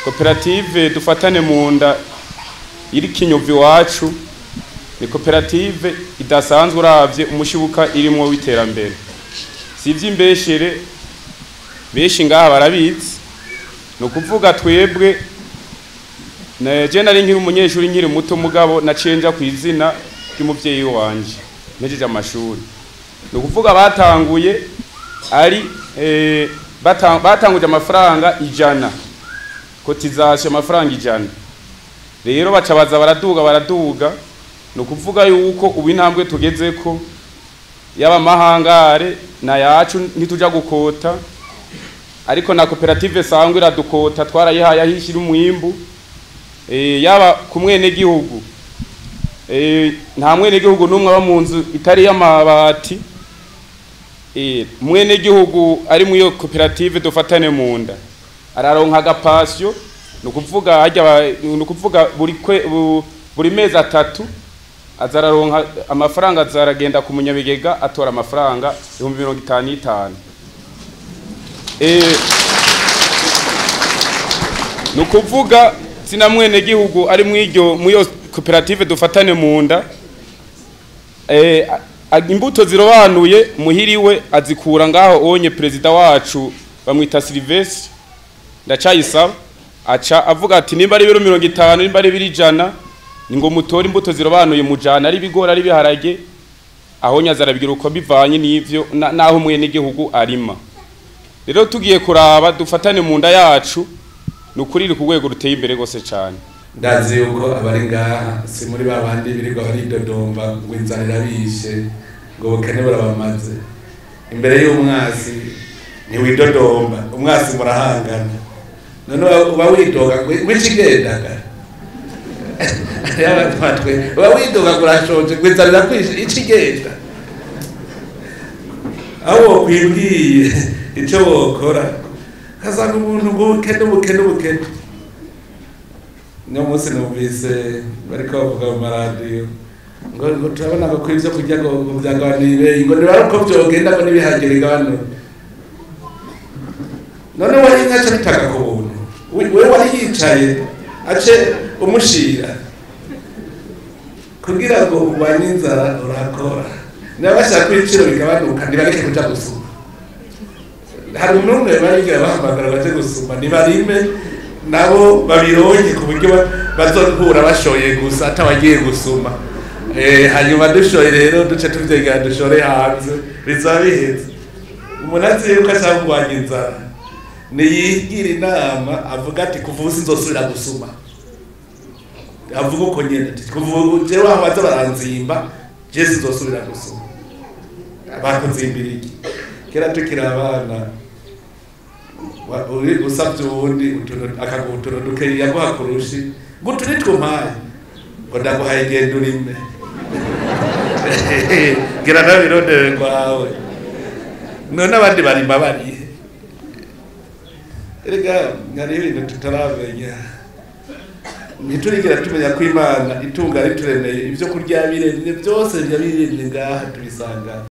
Koperative Dufatane mu nda iri Kinyovu iwacu ni koperative idasanzwe uravye umushibuka irimwo w'iterambere. Si ivy'imbeshere, benshi ngaha barabizi. Ni ukuvuga twebwe je nari nkiri umunyeshuri, nkiri muto, mugabo naciye nja kw'izina ry'umuvyeyi wanje mpejeje amashuri. Ni ukuvuga batanguye ari batanguje amafaranga 100, cotisation amafaranga 100. Rero baca baza baraduga baraduga. Ni ukuvuga yuko ubu intambwe tugezeko yaba amahangare na yacu ntituja gukota, ariko na koperative sangwe iradukota, twarayihaye aho ishira umwimbu. Yaba ku mwenegihugu, nta mwenegihugu n'umwe aba mu nzu itari y'amabati. Umwenegihugu ari muri iyo koperative Dufatane mu nda araronka agapasiyo, ni ukuvuga harya, ni ukuvuga buri mezi 3 aza araronka amafaranga, aza aragenda ku munyabigega atora amafaranga 55,000. Ni ukuvuga sina mwenegihugu ari mw'iryo koperative Dufatane mu nda, imbuto zirobanuye muhiriwe azikura ngaho onye. Perezida wacu bamwita Sylvestre Ndacayisaba, aca avuga ati nimba ari ibiro 50, nimba ari ibiro 100, ni ngo mutore imbuto zirobanuye mujana, ari ibigori, ari ibiharage, aho nyaza arabigira uko bivanye n'ivyo naho umwenegihugu arima. Rero tugiye kuraba Dufatane mu nda yacu, ni ukuri iri ku rwego ruteye imbere rwose cane. Ndazi yuko abari ngaha si muri ba bandi birirwa baridodomba ngo inzara irabishe, ngo ubukene burabamaze. Imbere y'umwasi ntiwidodomba, umwasi murahangana. None uba widoga ngo ikigendaga y'abatwatwe, uba widoga ngo urashonje, ngo inzara irakwishe, ikigenda aho wokwibwiye icyo wokora, ukasanga umuntu ngo ubukene, ubukene, ubukene. Niyo munsi numvise bariko bavuga mu maradiyo ngo turabona ngo ko ivyo kurya ngo vyagabanuye ibeyi, ngo nibara uko vyogenda ngo n'ibiharage bigabanuke. None wari inka aca bitanga ku buntu, wewe wari yicaye ace umushira kugira ngo urwanye inzara urakora. Niba bashaka ko ibiciro bigabanuka, ntibareke kuja gusuma. Hari umuntu barigira bahamagara baje gusuma, nibarime nabo babironke ku buryo bazohura bashoye gusa atabagiye gusuma. Hanyuma dushoye rero duce tuvyegera dushore hanze, bizaba biheze. Umuntu azi yuko ashaka kurwanya inzara niyigira inama avuga ati kuva ubu sinzosubira gusuma, avuga uko nyene ati kuva ubu jewe aho baza baranzimba je sinzosubira gusuma. Bakuzimbira iki? Kera tukiri abana, uri usavye uwundi utuntu akaguha utuntu dukeyi, yaguha kurushi ngo utu nitwo umpaye, ngo ndaguhaye genda urime, gira nabirondere kwawe. None abandi barima barihe? Erega hariho ibintu tutaramenya, ntiturigera tumenya ko Imana itunga rituremeye ibyo kurya biremye byose, biremye ngaha tubisanga.